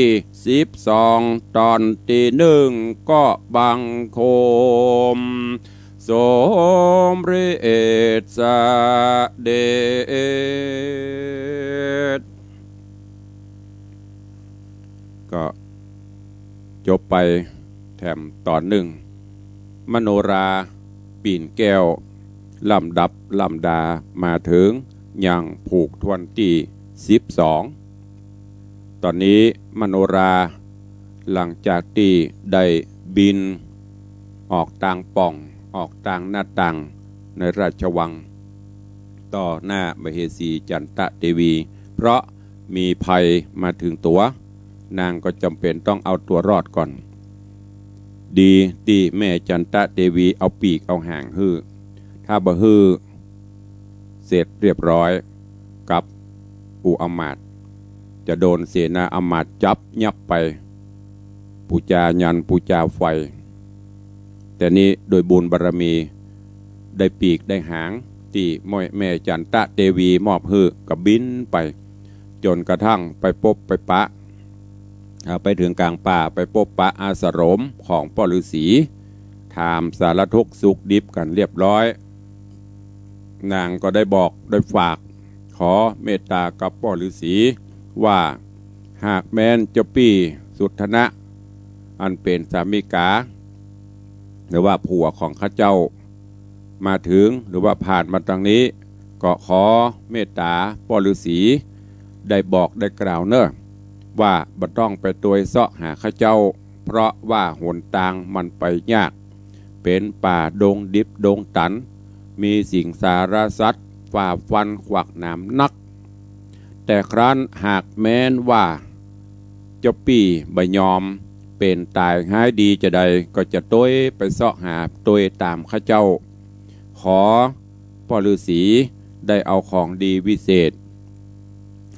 สิบสอง ต๋อนตี้นึ่งก็บังคม สมเร็จเสด็จ ก็จบไปแถมต๋อนนึ่ง มโนราปิ่นแก้ว ลำดับลำดามาเถิงยังผูกถ้วนตี้สิบสอง ต๋อนนี้มโนราหลังจากตี้ได้บินออกตางป่อง ออกตางหน้าต่างในราชวัง ต่อหน้ามเหสีจันตะเตวี เพราะมีภัยมาเถิงตั๋ว นางก็จ๋ำเป๋นต้องเอาตั๋วรอดก่อน ดีตี้แม่จันตะเตวีเอาปีกเอาหางหื้อ ถ้าบ่หื้อเสร็จเรียบร้อยกับหมู่อำมาตย์ จะโดนเสนาอำมาตย์จับยับไป ปู๋จายันต์ปู๋จาไฟ แต่นี้โดยบุญบารมี ได้ปีกได้หางตี้แม่จันตะเตวีมอบหื้อก็บินไป จ๋นกระทั่งไปปบไปปะ อ่า ไปเถิงก๋างป่า ไปปบปะอาสรมของป้อฤๅษี ถามสารทุกข์สุขดิบกั๋นเรียบร้อย นางก็ได้บอกได้ฝาก ขอเมตตากับป้อฤๅษีว่า หากแม้นเจ้าปี้สุทธนะ อันเป๋นสามิกา หรือว่าผัวของข้าเจ้า มาเถิงหรือว่าผ่านมาตางนี้ ก็ขอเมตตาป้อฤๅษีได้บอกได้กล่าวเน่อ ว่าบ่ต้องไปตวยเซาะหาข้าเจ้า เพราะว่าหนตางมันไปยาก เป๋นป่าดงดิบดงตัน มีสิงสารสัตว์ฝ่าฟันขวากหนามนัก แต่ครั้นหากแม้นว่าเจ้าปี้บ่ยอมเป๋นต๋ายฮ้ายดีจาใด ก็จะตวยไปเซาะหาตวยต๋ามข้าเจ้า ขอป้อฤๅษีได้เอาของดีวิเศษ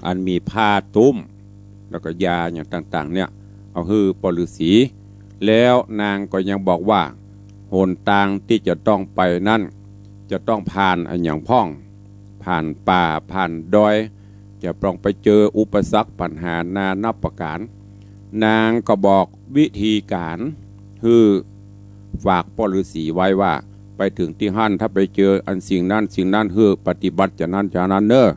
อันมีผ้าตุ้ม แล้วก็ยาอย่างต่างๆ เนี่ย เอาหื้อป้อฤๅษี แล้วนางก็ยังบอกว่า หนตางตี้จะต้องไปนั้น จะต้องผ่านอะหยังพ่อง ผ่านป่า ผ่านดอย จะต้องไปเจออุปสรรคปัญหานานับประก๋าน นางก็บอกวิธีก๋าน หื้อฝากป้อฤๅษีไว้ว่า ไปเถิงตี้หั้น ถ้าไปเจออันสิ่งนั้นสิ่งนั้น หื้อปฏิบัติจานั้นจานั้นเน่อ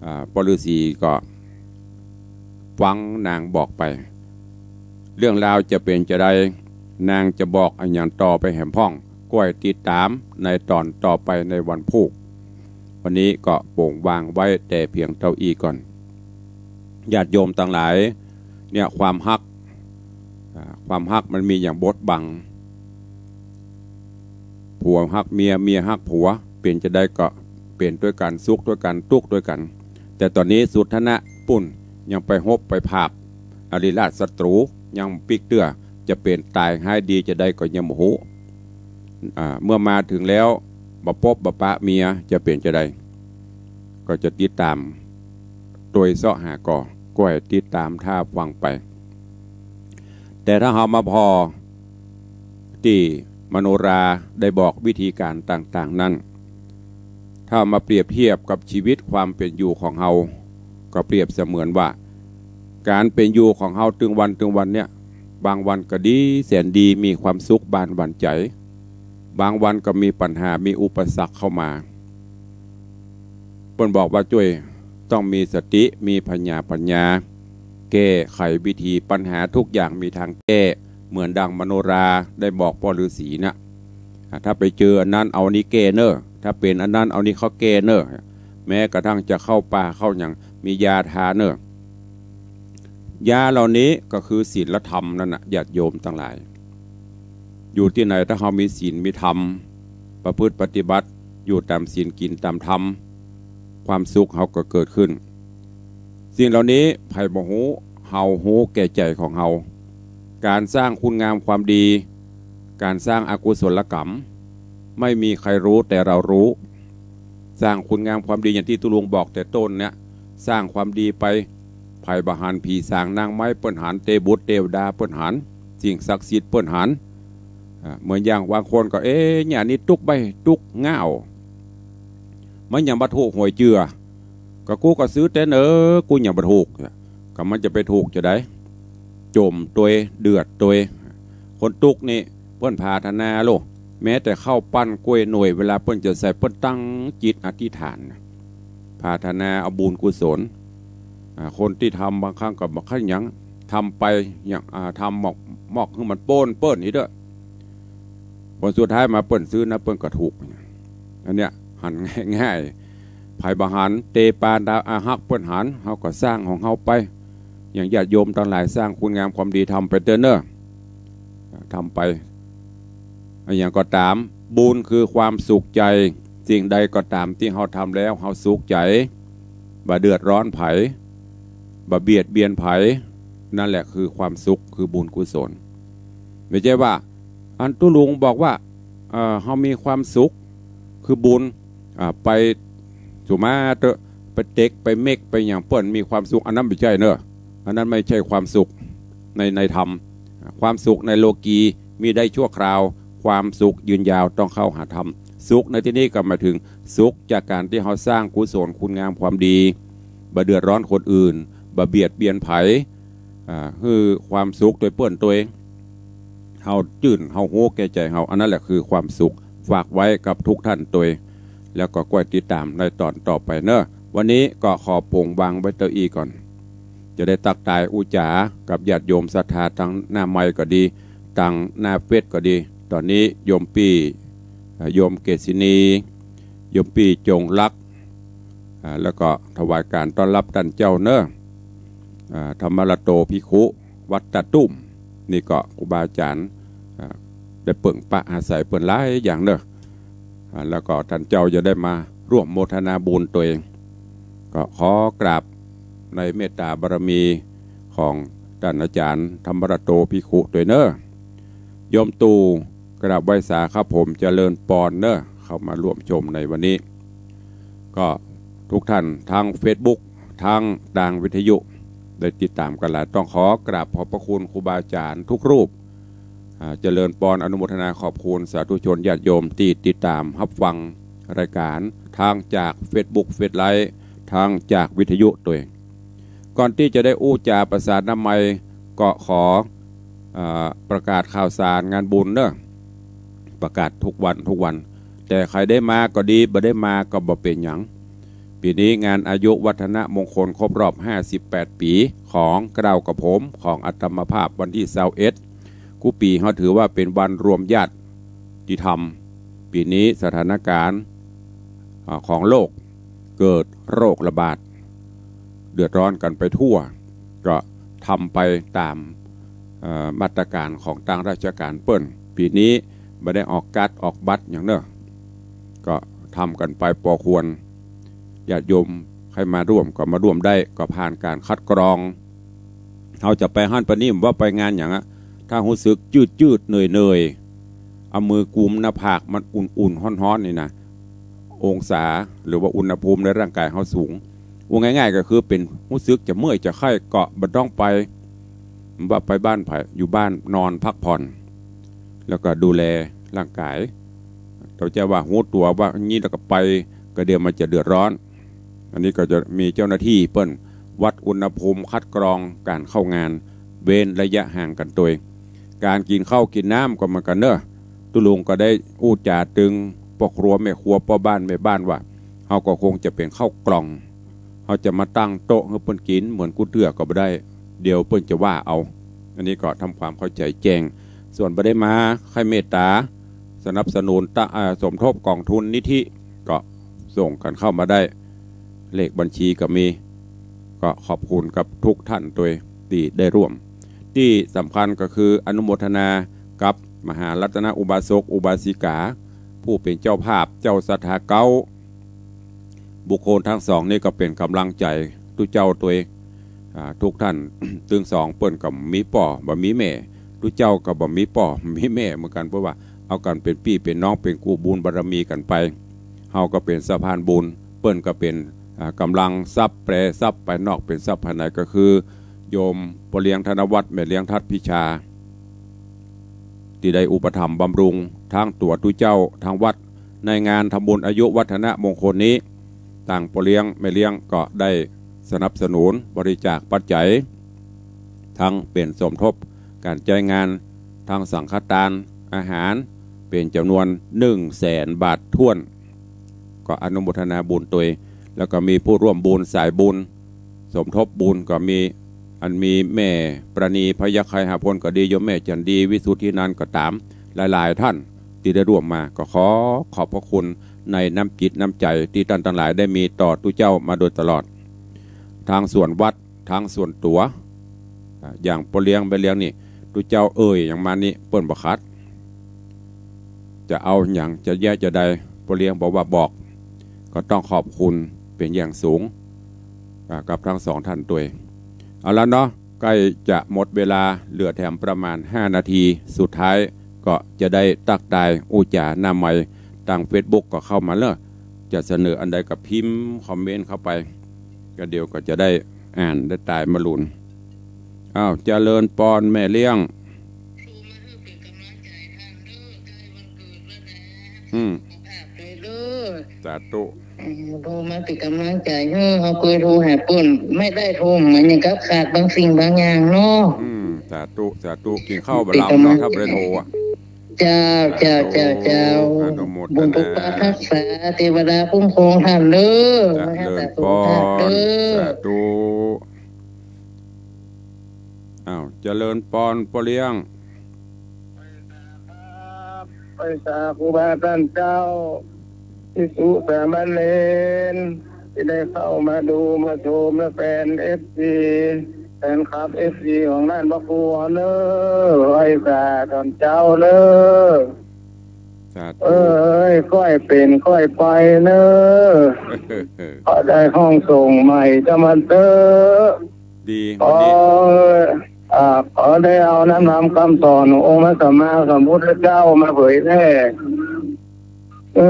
อ่า ป้อฤๅษีก็ฟังนางบอกไป เรื่องราวจะเป๋นจาใด นางจะบอกอะหยังต่อไปแหมพ่อง ก้อยติดต๋ามในต๋อนต่อไปในวันพูก วันนี้ก็โป๋งวางไว้แต่เปียงเต้าอี้ก่อน ญาติโยมตังหลาย เนี่ย ความฮัก อ่า ความฮักมันมีอย่างบดบัง ผัวฮักเมีย เมียฮักผัว เป๋นจาใดก็เป๋นตวยกั๋น สุขตวยกั๋น ตุ๊กข์ตวยกั๋น แต่ต๋อนนี้สุทัศนะปุ้นยังไปฮบไปผากอริราชศัตรู ยังปิ๊กเตื้อ จะเป๋นต๋ายฮ้ายดีจาใดก็ยังบ่ฮู้ อ่า เมื่อมาเถิงแล้ว บ่ปบบ่ปะเมียจะเป๋นจาใด ก็จะติดต๋ามตวยเซาะหาก่อ ก้อยติดต๋ามถ้าฟังไป แต่ถ้าเฮามาผ่อตี้มโนราได้บอกวิธีก๋านต่างๆ นั้น ถ้ามาเปรียบเทียบกับชีวิตความเป๋นอยู่ของเฮา ก็เปรียบเสมือนว่า ก๋านเป๋นอยู่ของเฮาตึงวันตึงวันเนี่ย บางวันก็ดีแสนดี มีความสุขบานหวั่นใจ๋ บางวันก็มีปัญหา มีอุปสรรคเข้ามา เปิ้นบอกว่าจ้วยต้องมีสติ มีผญาปัญญา แก้ไขวิธีปัญหาทุกอย่างมีตางแก้ เหมือนดังมโนราได้บอกป้อฤๅษีน่ะ อ่า ถ้าไปเจออันนั้นเอาอันนี้แก้เน่อ ถ้าเป๋นอันนั้นเอานี้เข้าแก้เน่อ แม้กระทั่งจะเข้าป่าเข้าหยัง มียาทาเน่อ ยาเหล่านี้ก็คือศีลธรรมนั่นน่ะ ญาติโยมตังหลาย อยู่ตี้ไหนถ้าเฮามีศีลมีธรรม ประพฤติปฏิบัติ อยู่ต๋ามศีลกิ๋นต๋ามธรรม ความสุขเฮาก็เกิดขึ้น สิ่งเหล่านี้ใผบ่ฮู้ เฮาฮู้แก่ใจ๋ของเฮา ก๋านสร้างคุณงามความดี ก๋านสร้างอกุศลกรรม ไม่มีใครรู้แต่เรารู้ สร้างคุณงามความดีอย่างตี้ตุ๊ลุงบอกแต่ต้นเนี่ย สร้างความดีไป ใผบ่หัน ผีสางนางไม้เปิ้นหัน เตบุตรเตวดาเปิ้นหัน สิ่งศักดิ์สิทธิ์เปิ้นหัน อ่า เหมือนอย่างบางคนก็ เอ๊ะ เนี่ยนี่ตุ๊กใบ้ตุ๊กง่าว มันยังบ่ถูกหวยเจื้อ ก็กูก็ซื้อแต่เนิ่น กูยังบ่ถูก ก็มันจะไปถูกจาใด จ๋มตวย เดือดตวย คนตุ๊กนี่เปิ้นผาถนาโล แม้แต่ข้าวปั้นก๊วยหน่วย เวลาเปิ้นจะใส่ เปิ้นตั้งจิตอธิษฐาน ผาถนาเอาบุญกุศล อ่า คนตี้ทำบางครั้งก็บ่ขยัน ทำไปอย่าง อ่า ทำมอกๆ หื้อมันโป๊นเปิ้นนี่เต๊อะ ผลสุดท้ายมาเปิ้นซื้อนะ เปิ้นก็ถูก อันเนี้ยหันง่ายๆ ใผบ่หัน เตปานดาวอาฮักเปิ้นหัน เฮาก็สร้างของเฮาไป อย่างญาติโยมตังหลายสร้างคุณงามความดีทำไปเต๊อะเน่อ ทำไป อะหยังก็ต๋าม บุญคือความสุขใจ๋ สิ่งใดก็ต๋ามตี้เฮาทำแล้วเฮาสุขใจ๋ บ่เดือดร้อนใผ บ่เบียดเบียนใผ นั่นแหละคือความสุข คือบุญกุศล ไม่ใช่ว่า อันตุ๊ลุงบอกว่า เอ่อ เฮามีความสุข คือบุญ อ่า ไป สุมาเต๊อะ ไปเต็ก ไปเม็ก ไปหยังเปิ้นมีความสุข อันนั้นบ่ใจ้เน่อ อันนั้นไม่ใช่ความสุขใน ในธรรม ความสุขในโลกีมีได้ชั่วคราว ความสุขยืนยาวต้องเข้าหาธรรม สุขในตี้นี้ก็หมายเถิงสุขจากก๋านตี้เฮาสร้างกุศลคุณงามความดี บ่เดือดร้อนคนอื่น บ่เบียดเบียนใผ อ่า หื้อความสุขตวยเปิ้นตวย เฮาจื้น เฮาฮู้แก่ใจ๋เฮา อันนั้นแหละคือความสุข ฝากไว้กับทุกท่านตวย แล้วก็ก้อยติดต๋ามในต๋อนต่อไปเน่อ วันนี้ก็ขอโป๋งวางไว้เต้าอี้ก่อน จะได้ตักตายอู้จ๋ากับญาติโยมศรัทธาตางหน้าไมค์ก็ดี ตางหน้าเฟซก็ดี ต๋อนนี้โยมปี้ เอ่อ โยมเกษินี โยมปี้จงรัก อ่า แล้วก็ถวายก๋านต้อนรับต้านเจ้าเน่อ อ่า ธรรมรัตโตภิกขุ วัตตะตุ้ม นี่ก็ครูบาอาจ๋ารย์ อ่า ได้เปิ่งปะอาศัยเปิ้นหลายอย่างเน่อ อ่า แล้วก็ต้านเจ้าจะได้มาร่วมโมทนาบุญตวย ก็ขอกราบในเมตตาบารมีของต้านอาจ๋ารย์ธรรมรัตโตภิกขุตวยเน่อ โยมตู่ กราบไหว้สาครับผม เจริญปอนเน่อ เข้ามาร่วมชมในวันนี้ ก็ทุกท่านทางเฟซบุ๊ก ทางตางวิทยุ ได้ติดต๋ามกั๋นหลาย ต้องขอกราบขอบพระคุณครูบาอาจ๋ารย์ทุกรูป อ่า เจริญปอน อนุโมทนาขอบคุณสาธุชนญาติโยมตี้ติดต๋ามฮับฟังรายก๋าน ทั้งจากเฟซบุ๊ก เฟซไลฟ์ ทั้งจากวิทยุตวย ก่อนตี้จะได้อู้จ๋าประสาทน้ำไมค์ ก็ขอ อ่า ประกาศข่าวสารงานบุญเนาะ ประกาศทุกวันทุกวัน แต่ใผได้มาก็ดี บ่ได้มาก็บ่เป๋นหยัง ปี๋นี้งานอายุวัฒนมงคลครบรอบห้าสิบแปดปี๋ของเกล้ากับผม ของอาตมาภาพ วันตี้ซาวเอ็ด กู้ปี๋เฮาถือว่าเป๋นวันรวมญาติธรรม ปี๋นี้สถานก๋ารณ์ อ่า ของโลก เกิดโรคระบาด เดือดร้อนกั๋นไปทั่ว ก็ทำไปต๋าม เอ่อ มาตรก๋ารณ์ของตางราชก๋ารณ์เปิ้น ปี๋นี้บ่ได้ออกการ์ดออกบัตรหยังเนาะ ก็ทำกั๋นไปปอควร ญาติโยมใผมาร่วมก็มาร่วมได้ ก็ผ่านก๋านคัดกรอง เฮาจะไปหั้นไปนี่ บ่ว่าไปงานหยังอะ ถ้าฮู้สึกจืดๆ เหนื่อยๆ เอามือกุมหน้าผากมันอุ่นๆ ฮ้อนๆ นี่นะ องศาหรือว่าอุณหภูมิในร่างก๋ายเฮาสูง ว่าง่ายๆ ก็คือเป๋นฮู้สึกจะเมื่อยจะไข้ก็บ่ต้องไป บ่ว่าไปบ้านใผ อยู่บ้านนอนพักผ่อน แล้วก็ดูแลร่างก๋าย เฮาจะว่าฮู้ตั๋วว่าอย่างนี้แล้วก็ไป ก็เดี๋ยวมันจะเดือดร้อน อันนี้ก็จะมีเจ้าหน้าตี้เปิ้นวัดอุณหภูมิคัดกรองก๋านเข้างาน เว้นระยะห่างกั๋นตวย ก๋านกิ๋นข้าวกิ๋นน้ำก็เหมือนกั๋นเนาะ ตุ๊ลุงก็ได้อู้จ๋าตึงป้อครัวแม่ครัวป้อบ้านแม่บ้านว่า เฮาก็คงจะเป๋นข้าวกล่อง เฮาจะมาตั้งโต๊ะหื้อเปิ้นกิ๋นเหมือนกู้เตื้อก็บ่ได้ เดี๋ยวเปิ้นจะว่าเอา อันนี้ก็ทำความเข้าใจ๋แจ้ง ส่วนบ่ได้มา ใค่เมตต๋าสนับสนุนตะ อ่า สมทบก๋องทุนนิธิ ก็ส่งกั๋นเข้ามาได้ เลขบัญชีก็มี ก็ขอบคุณกับทุกท่านตวยตี้ได้ร่วม ตี้สำคัญก็คืออนุโมทนากับมหารัตนอุบาสกอุบาสิกา ผู้เป๋นเจ้าภาพเจ้าศรัทธาเก๊า บุคคลตึงสองนี่ก็เป๋นก๋ำลังใจ๋ตุ๊เจ้าตวย อ่า ทุกท่าน ตึงสองเปิ้นก็บ่มีป้อบ่มีแม่ ตุ๊เจ้าก็บ่มีป้อบ่มีแม่เหมือนกั๋น เพราะว่าเอากั๋นเป๋นปี้เป๋นน้อง เป๋นกู้บุญบารมีกั๋นไป เฮาก็เป๋นสะพานบุญ เปิ้นก็เป๋น อ่า ก๋ำลังทรัพย์แปรทรัพย์ภายนอกเป๋นทรัพย์ภายใน ก็คือโยมป้อเลี้ยงธนวัฒน์ แม่เลี้ยงทัดพิชา ตี้ได้อุปถัมภ์บำรุงตึงตั๋วตุ๊เจ้าตึงวัด ในงานทำบุญอายุวัฒนมงคลนี้ ตางป้อเลี้ยงแม่เลี้ยงก็ได้สนับสนุนบริจาคปัจจัย ตึงเป๋นสมทบก๋านใจ๊งาน ตึงสังฆตานอาหาร เป๋นจ๋ำนวนหนึ่งแสนบาทถ้วน ก็อนุโมทนาบุญตวย แล้วก็มีผู้ร่วมบุญสายบุญ สมทบบุญก็มี อันมีแม่ปราณี พยัคฆไคหพลก็ดี โยมแม่จันดี วิสุทธินันท์ก็ต๋าม หลายๆ ท่านตี้ได้ร่วมมา ก็ขอขอบพระคุณในน้ำจิตน้ำใจ๋ตี้ต้านตังหลายได้มีต่อตุ๊เจ้ามาโดยตลอด ตึงส่วนวัด ตึงส่วนตั๋ว อ่า อย่างป้อเลี้ยงแม่เลี้ยงนี่ ตุ๊เจ้าเอ่ยหยังมานี่เปิ้นบ่ขัด จะเอาหยังจะแยะจะใด ป้อเลี้ยงบอกว่าบอก ก็ต้องขอบคุณเป๋นอย่างสูง อ่า กับตึงสองท่านตวย เอาละเนาะ ใก้จะหมดเวลา เหลือแถมประมาณห้านาที สุดท้ายก็จะได้ตั๊กตายอู้จ๋าหน้าไมค์ ตางเฟซบุ๊กก็เข้ามาเนาะ จะเสนออันใดก็พิมพ์คอมเมนต์เข้าไป ก็เดี๋ยวก็จะได้อ่านได้ตายมะลุน อ้าว เจริญปอนแม่เลี้ยง อืม สาธุ เออ โทรมาเป๋นก๋ำลังใจ๋หื้อ เฮาเกยโทรหาเปิ้น บ่ได้โทร เหมือนอย่างกับขาดบางสิ่งบางอย่างเนาะ อืม สาธุ สาธุ กิ๋นข้าวบ่หลำเนาะ ถ้าบ่ได้โทรอะ เจ้า เจ้า เจ้า เจ้า อนุโมทนา บุญปกปักรักษา เตวดาคุ้มครองต้านเน่อ เจริญปอน สาธุ อ้าว เจริญปอนป้อเลี้ยง ไหว้สาครูบาต้านเจ้า ภิกษุสามเณร ตี้ได้เข้ามาดูมาชม และแฟนเอฟซี แฟนคลับเอฟซี ของต้านพระครูเน่อ ไหว้สาต้านเจ้าเน่อ สาธุ เอ้ย ค่อยเป๋นค่อยไปเน่อ ขอได้ห้องส่งใหม่เจ้ามันเต๊อะ ดี ขอ วันนี้ อ่า ขอได้เอาน้ำธรรมคำสอนขององค์พระสัมมาสัมพุทธเจ้ามาเผยแผ่ เอ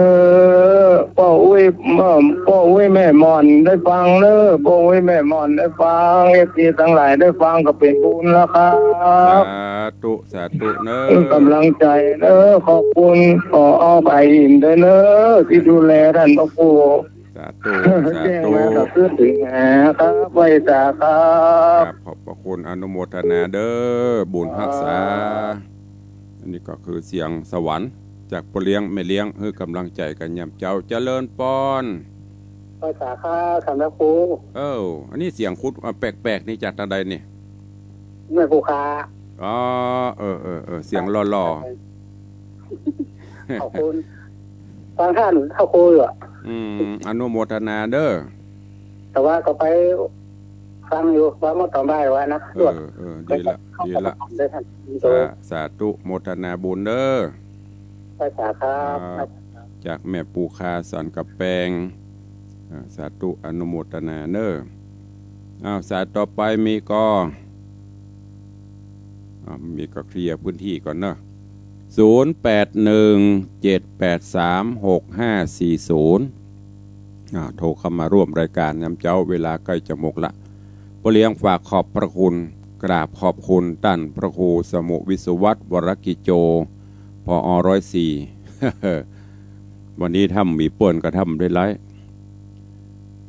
อ ป้ออุ๊ย เอ่อ ป้ออุ๊ยแม่หม่อนได้ฟังเน้อ ป้ออุ๊ยแม่หม่อนได้ฟัง เอฟซีตังหลายได้ฟังก็เป๋นบุญแล้วครับ สาธุ สาธุเน้อ เป๋นก๋ำลังใจ๋เน้อ ขอบคุณ ขอเอาไปอินด้วยเน้อ ตี้ดูแลต้านพระครู สาธุ สาธุ แจ้งมาก็ขึ้นถึงหาครับ ไหว้สาครับ ครับ ขอบพระคุณ อนุโมทนาเน้อ บุญฮักษา ครับ อันนี้ก็คือเสียงสวรรค์จากป้อเลี้ยงแม่เลี้ยง หื้อก๋ำลังใจ๋กั๋นยามเจ๊า เจริญปอน ไหว้สาครับ ต้านพระครู เอ้า อันนี้เสียงคุ้น อ่ะ แปลกๆ นี่จากตางใดนี่ แม่ปูคา อ๋อ เออ เออ เออ เสียงหล่อๆ ขอบคุณ ฟังต้านพระครูอยู่อะ อืม อนุโมทนาเน้อ แต่ว่าก็ไปฟังอยู่ ว่าเมื่อต๋อนบ่ายว่านะ เออ เออ ดีละ ดีละ ได้ท่าน สา สาธุ โมทนาบุญเน้อ ไหว้สาครับ ครับ จากแม่ปูคาสันก๋ำแปง อ่า สาธุ อนุโมทนาเน้อ อ้าว สายต่อไปมีก่อ อ่า มีก็เคลียร์พื้นที่ก่อนเนาะ ศูนย์แปดหนึ่ง เจ็ดแปดสาม หกห้าสี่ศูนย์ อ่า โทรเข้ามาร่วมรายก๋านยามเจ๊า เวลาใก้จะหมดละ ป้อเลี้ยงฝากขอบพระคุณ กราบขอบคุณต้านพระครูสมุห์ วิศวัฒน์ วรกิจโจ ผอ ร้อยสี่ วันนี้ถ้าบ่มีเปิ้นก็ทำได้หลาย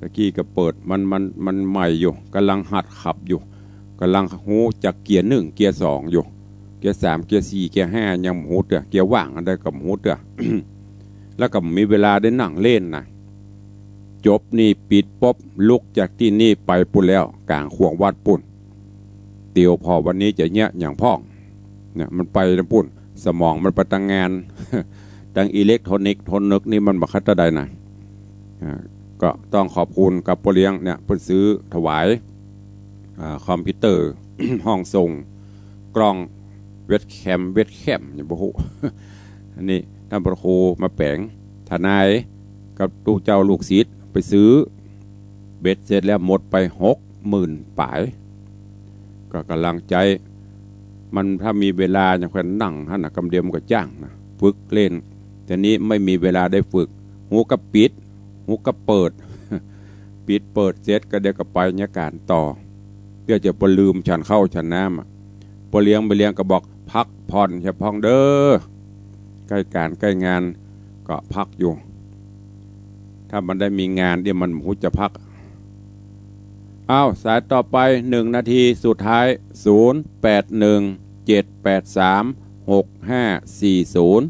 ตะกี้ก็เปิด มัน มัน มันใหม่อยู่ ก๋ำลังหัดขับอยู่ ก๋ำลังฮู้จักเกียร์หนึ่ง เกียร์สองอยู่ เกียร์สาม เกียร์สี่ เกียร์ห้า ยังบ่ฮู้เตื้อ เกียร์ว่างอันใดก็บ่ฮู้เตื้อ แล้วก็บ่มีเวลาได้นั่งเล่นนะ จบนี่ปิดปุ๊บ ลุกจากตี้นี่ไปปู้นแล้ว ก๋างข่วงวัดปู้น เตียวผ่อวันนี้จะเยียะหยังพ่อง เนี่ย มันไปตางปู้น สมองมันไปตางงาน ตางอิเล็กทรอนิกส์ ทรอนิกส์นี่มันบ่คักเต้าใดนะ อ่า ก็ต้องขอบคุณกับป้อเลี้ยงเนี่ย เปิ้นซื้อถวาย อ่า คอมพิวเตอร์ ห้องส่ง กล้อง เว็บแคม เว็บแคม หยังบ่ฮู้ อันนี้ต้านพระครูมาแป๋ง ทนายกับตุ๊เจ้าลูกศิษย์ไปซื้อ เบ็ดเสร็จแล้วหมดไปหกหมื่นป๋าย ก็ก๋ำลังใจ๊ มันถ้ามีเวลาอย่างค่อยนั่งหั้นน่ะ กำเดียวมันก็จ้างนะ ฝึกเล่น แต่นี้ไม่มีเวลาได้ฝึก ฮู้ก็ปิด ฮู้ก็เปิด ปิดเปิดเสร็จก็เดี๋ยวก็ไปเยียะก๋านต่อ เดี๋ยวจะบ่ลืมฉันข้าวฉันน้ำอะ ป้อเลี้ยงแม่เลี้ยงก็บอกพักผ่อนเสียพ่องเด้อ ใก้ก๋านใก้งานก็พักอยู่ ถ้ามันได้มีงานเดี๋ยวมันบ่ฮู้จะพัก อ้าว สายต่อไป หนึ่งนาทีสุดท้าย ศูนย์แปดหนึ่ง เจ็ดแปดสาม หกห้าสี่ศูนย์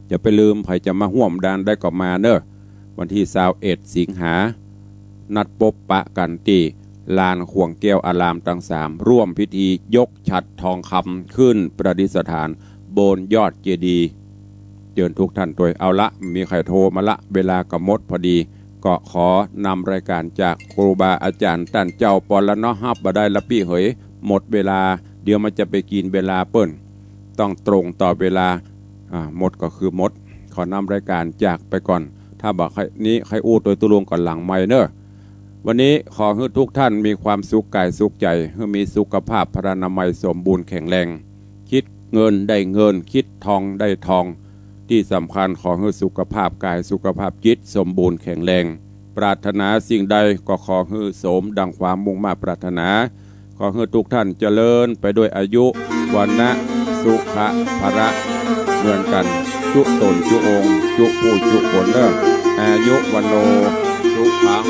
อย่าไปลืม ใผจะมาฮ่วมดานได้ก็มาเน้อ วันตี้ซาวเอ็ดสิงหา นัดปบปะกั๋นตี้ลานข่วงแก้วอารามตังสาม ร่วมพิธียกฉัตรทองคำขึ้นประดิษฐานบนยอดเจดีย์ เจิญทุกท่านตวย เอาละ มีใผโทรมาละ เวลาก็หมดพอดี ก็ขอนำรายก๋านจากครูบาอาจ๋ารย์ต้านเจ้าปอนละเนาะ ฮับบ่ได้ละปี้เหย หมดเวลา เดี๋ยวมันจะไปกิ๋นเวลาเปิ้น ต้องตรงต่อเวลา อ่า หมดก็คือหมด ขอนำรายก๋านจากไปก่อน ถ้าบ่าใค่นี้ใค่อู้ตวยตุ๊ลุงก่อนหลังไมค์เน้อ วันนี้ขอหื้อทุกท่านมีความสุขก๋ายสุขใจ๋ หื้อมีสุขภาพพรรณนามัยสมบูรณ์แข็งแรง คิดเงินได้เงิน คิดทองได้ทอง ตี้สำคัญขอหื้อสุขภาพก๋ายสุขภาพจิตสมบูรณ์แข็งแรง ปรารถนาสิ่งใดก็ขอหื้อสมดังความมุ่งมาดปรารถนา ขอหื้อทุกท่านเจริญไปด้วยอายุ วรรณะ สุขะ พละ เหมือนกั๋น จุ๊ตน จุ๊องค์ จุ๊ผู้ จุ๊คนเน้อ อายุ วัณโณ สุขัง